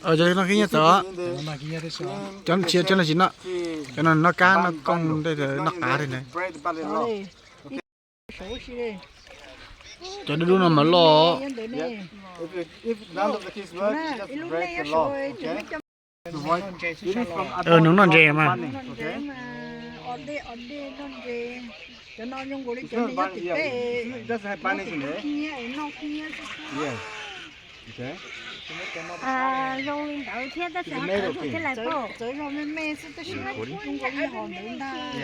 Cov no khib nyiab tod. Cov no tsis noj, cov no noj kab noj kooj, noj qav li ntawd. Cov dub dub no mas loj. Nws noj ntses mas. Zoo li ntawd thiab tab sis ho txawv thiab lawm pob.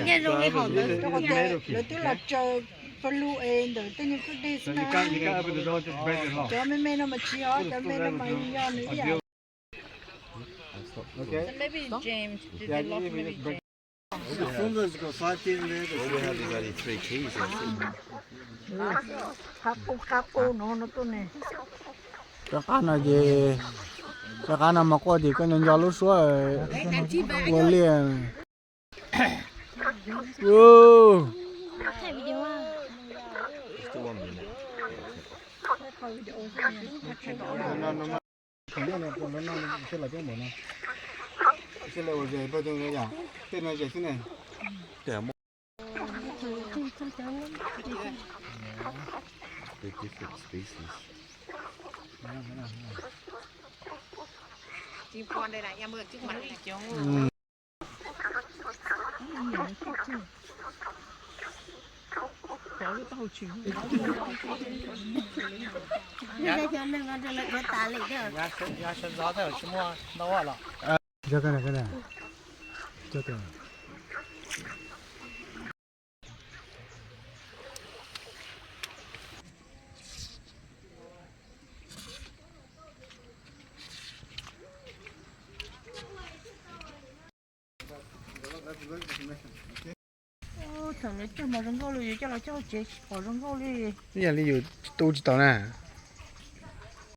Yeej zoo li hom ntawd. Lawv twb los tsaws pawg lug es ntawm tej niag kwj deg xwb na. Cov me me no mas tsis yog, cov me no mas yog nws ib yam. Qab qub qab qub no no tuaj ne. Cov qab no ces, cov qab no mas quaj ces koj nco nco lub suab ua liaj. Thaum nws cog mos zoo nkauj li, yus coj los cog tsev tsis pom zoo nkauj li. Ib yam li yus tu tsis tau na.